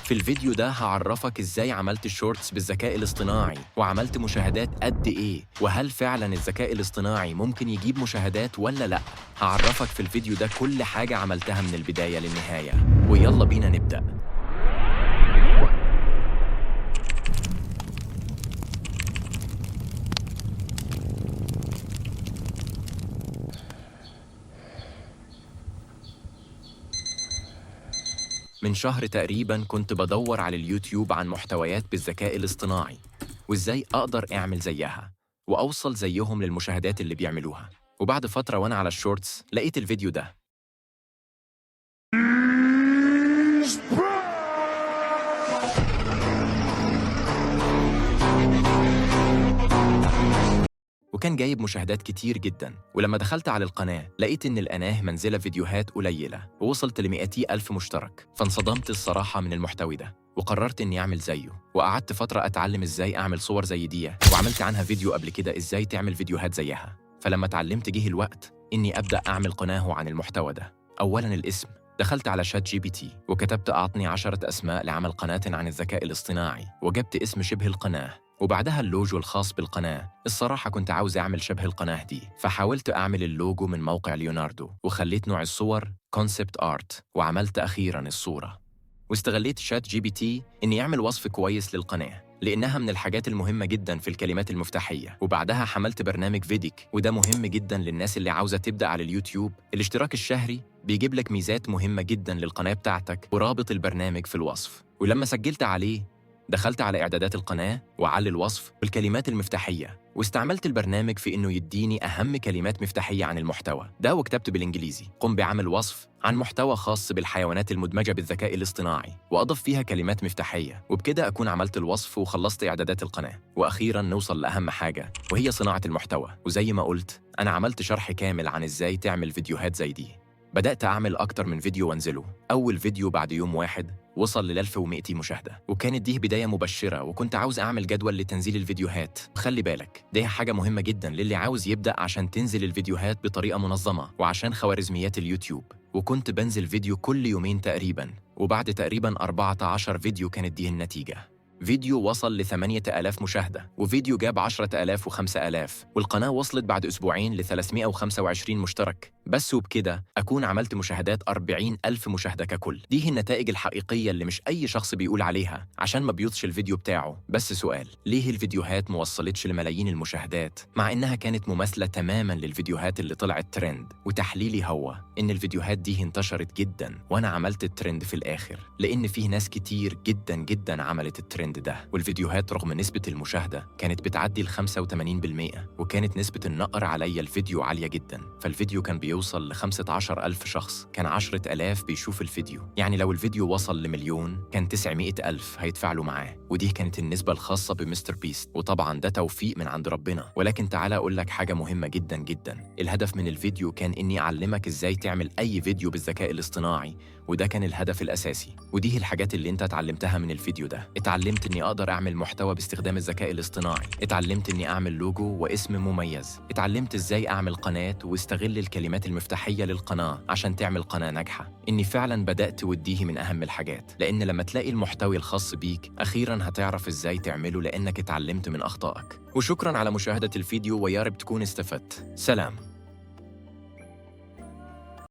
في الفيديو ده هعرفك ازاي عملت ال shorts بالذكاء الاصطناعي وعملت مشاهدات قد ايه، وهل فعلا الذكاء الاصطناعي ممكن يجيب مشاهدات ولا لا. هعرفك في الفيديو ده كل حاجة عملتها من البداية للنهاية، ويلا بينا نبدأ. من شهر تقريبا كنت بدور على اليوتيوب عن محتويات بالذكاء الاصطناعي وازاي اقدر اعمل زيها واوصل زيهم للمشاهدات اللي بيعملوها. وبعد فترة وانا على ال shorts لقيت الفيديو ده. وكان جايب مشاهدات كتير جدا. ولما دخلت على القناة لقيت إن القناة منزلة فيديوهات قليلة ووصلت ل200,000 مشترك. فانصدمت الصراحة من المحتوى ده وقررت إني أعمل زيه، وقعدت فترة أتعلم إزاي أعمل صور زي دي، وعملت عنها فيديو قبل كده إزاي تعمل فيديوهات زيها. فلما اتعلمت جه الوقت إني أبدأ أعمل قناة عن المحتوى ده. أولاً الاسم، دخلت على ChatGPT وكتبت أعطني 10 أسماء لعمل قناة عن الذكاء الاصطناعي، وجبت اسم شبه القناة وبعدها اللوجو الخاص بالقناة. الصراحة كنت عاوز أعمل شبه القناة دي، فحاولت أعمل اللوجو من موقع ليوناردو وخليت نوع الصور concept art، وعملت أخيراً الصورة. واستغليت ChatGPT إني أعمل وصف كويس للقناة لأنها من الحاجات المهمة جداً في الكلمات المفتاحية. وبعدها حملت برنامج vidIQ، وده مهم جداً للناس اللي عاوزة تبدأ على اليوتيوب. الاشتراك الشهري بيجيب لك ميزات مهمة جداً للقناة بتاعتك، ورابط البرنامج في الوصف. ولما سجلت عليه دخلت على إعدادات القناة وعلى الوصف والكلمات المفتاحية، واستعملت البرنامج في إنه يديني أهم كلمات مفتاحية عن المحتوى ده، وكتبت بالإنجليزي قم بعمل وصف عن محتوى خاص بالحيوانات المدمجة بالذكاء الاصطناعي، وأضف فيها كلمات مفتاحية. وبكده أكون عملت الوصف وخلصت إعدادات القناة. وأخيراً نوصل لأهم حاجة وهي صناعة المحتوى. وزي ما قلت أنا عملت شرح كامل عن إزاي تعمل فيديوهات زي دي. بدأت أعمل أكتر من فيديو وأنزله. أول فيديو بعد يوم واحد وصل ل 1200 مشاهدة، وكانت دي بداية مبشرة، وكنت عاوز أعمل جدول لتنزيل الفيديوهات. خلي بالك دي حاجة مهمة جدا للي عاوز يبدأ عشان تنزل الفيديوهات بطريقة منظمة وعشان خوارزميات اليوتيوب. وكنت بنزل فيديو كل يومين تقريبا، وبعد تقريبا 14 فيديو كانت دي النتيجة. فيديو وصل ل 8000 مشاهدة، وفيديو جاب 10000 و5000، والقناة وصلت بعد أسبوعين ل 325 مشترك بس. وبكده أكون عملت مشاهدات 40,000 مشاهدة ككل. دي هي النتائج الحقيقية اللي مش أي شخص بيقول عليها عشان ما بيوطش الفيديو بتاعه. بس سؤال، ليه الفيديوهات موصلتش لملايين المشاهدات مع إنها كانت مماثلة تماما للفيديوهات اللي طلعت ترند؟ وتحليلي هو إن الفيديوهات دي انتشرت جدا وأنا عملت الترند في الآخر، لأن فيه ناس كتير جدا جدا عملت الترند ده. والفيديوهات رغم نسبة المشاهدة كانت بتعدي ال 85%، وكانت نسبة النقر علي الفيديو عالية جدا. فالفيديو كان بيوصل ل 15,000 شخص، كان 10,000 بيشوف الفيديو. يعني لو الفيديو وصل لمليون كان 900,000 هيتفاعلوا معاه، ودي كانت النسبة الخاصة بمستر بيست. وطبعا ده توفيق من عند ربنا. ولكن تعالى أقول لك حاجة مهمة جدا جدا، الهدف من الفيديو كان إني أعلمك إزاي تعمل أي فيديو بالذكاء الاصطناعي، وده كان الهدف الأساسي. ودي الحاجات اللي انت اتعلمتها من الفيديو ده. اتعلمت اني اقدر اعمل محتوى باستخدام الذكاء الاصطناعي، اتعلمت اني اعمل لوجو واسم مميز، اتعلمت ازاي اعمل قناة واستغل الكلمات المفتاحية للقناة عشان تعمل قناة ناجحة. اني فعلا بدأت، وديه من اهم الحاجات، لان لما تلاقي المحتوى الخاص بيك اخيرا هتعرف ازاي تعمله لانك اتعلمت من اخطائك. وشكرا على مشاهدة الفيديو، ويا رب تكون استفدت. سلام.